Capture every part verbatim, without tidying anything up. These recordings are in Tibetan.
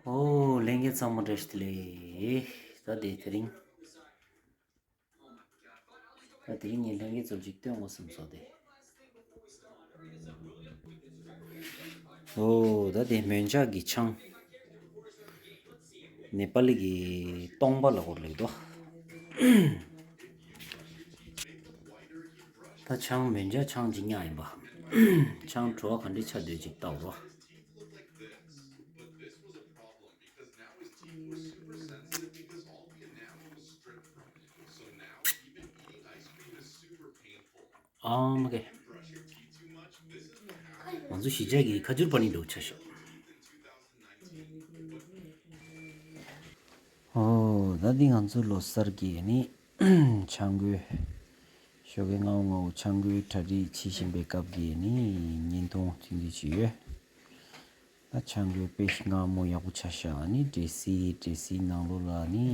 ཨོ་ལྷན་རྒྱས་ཚང་མ་བཀྲ་ཤིས་བདེ་ལེགས། ད་དེ་དེ་རིང་། ད་དེ་རིང་ངས་ལྷན་རྒྱས་ཚོར་ཅིག་སྟོན་དགོས་བསམ་སོང་སྟེ། ཨོ་ད་དེ་མོན་ཇག་གི་ཆང་། ནེ་པ་ལི་གི་སྟོང་པ་ལ་སྐོར་ལེགས་དོ། ད་ཆང་མོན་ཇག་ཆང་ཅིག་ཉག་ཡིན་པ། ཆང་བྲོ་བ་ག་འདྲ་ཆགས་འདུག་ཅིག་ལྟ་རོགས། ཨང་མ་གེ། ང་ཚོ་གཞིས་ཆགས་ཀྱི་ཁ་ཆུར་པ་ནི་འགྲོ་ཆ་ཤོག་ཨོ་ད་འདི་ང་ཚོ་ལོ་གསར་གྱི་ནི་ཆང་གོས། ཞོགས་ཀས་སྔ་བོ་སྔ་བོ་ཆང་གོས་གྲ་སྒྲིག་བྱེད་བཞིན་པའི་སྐབས་ཀྱི་ནི་བརྙན་ཐུང་ཐུང་ཐུང་ཅིག་ཡོད། ད་ཆང་གོས་དཔེ་ཞིག་མངར་མོ་ཡག་པོ་ཆགས་ཤག་ཨ་ནི་འབྲས་སིལ། འབྲས་སིལ་ནང་ལོགས་ལ་ནི་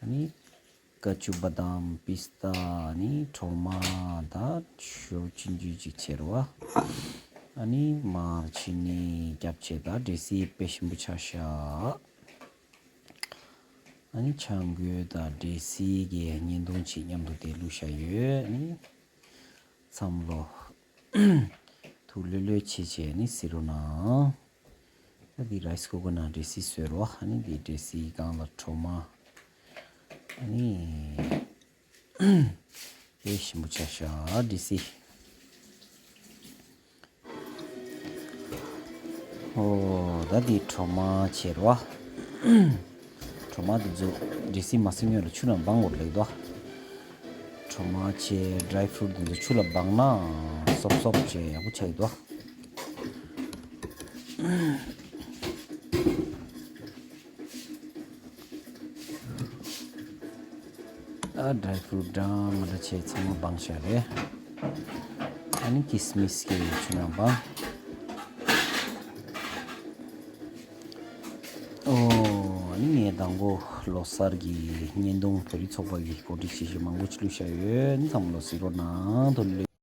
ཨ་ནི་ཀ་ཅུ་བ་དམ། པིས་ཏ། ཨ་ནི་གྲོ་མ། ད་ཞོ་ཆུང་ཆུང་ཅིག་བྱས་རོ། ཨ་ནི་མར་ཕྱི་ནི་བརྒྱབ་བྱས། ད་འབྲས་སིལ་དཔེ་ཞིམ་པོ་ཆགས་ཤག་ཨ་ནི་ཆང་གོས་དང་འབྲས་སིལ་གྱི་བརྙན་ཐུང་ཅིག་མཉམ་དུ་དེ་བླུགས་བཞག་ཡོད། ཨ་ནི་མཚམས་ལོ། ཐུགས་ལྷོད་ལྷོད་བྱས་བྱས་ནི་གཟིགས་རོགས་གནང་། ད་འདི་རའི་སི་ཀུ་ཀར་ནང་འབྲས་སིལ་བཟོས་རོགས། ཨ་ནི་འདི་འབྲས་སིལ་སྒང་ལ་གྲོ་མ། ཨ་ནི་དཔེ་ཞིམ་པོ་ཆགས་ཤག་འབྲས་སིལ། ཨོ་ད་འདི་གྲོ་མ་བྱས་རོགས། གྲོ་མ་འདི་ཚོ་འབྲས་སིལ་མ་བཟོས་སྔོན་ལ་ཆུ་ནང་སྦང་དགོས་ལེགས་དོ། གྲོ་མ་བྱས་ཌ་རའི་ཕུ་རུཊ་འདི་ཚོ་ཆུ་ལ་སྦང་ན་སོབ་སོབ་བྱས་ཡག་པོ་ཆགས་ཡོད་དོ། ཨ་ཌ་རའི་ཕུ་རུཊ་འདྲ་མི་འདྲ་བྱས་ཚང་མ་སྦང་བཞག་རེད། ཨ་ནི་ཀི་སི་མིས་ཀྱི་ཆུ་ནང་སྦང་། ཨོ། ཨ་ནི་ངས་དང་པོ་ལོ་གསར་གྱི་བརྙན་ཐུང་བོད་རིགས་ཚོགས་པ་གིས་གོ་སྒྲིག་བྱེད་བཞིན་མང་པོ་ཅིག་བླུགས་བཞག་ཡོད། ཨ་ནི་ཚང་མ་ལོ་གཟིགས་རོགས་གནང་། ཐུགས་ལེགས།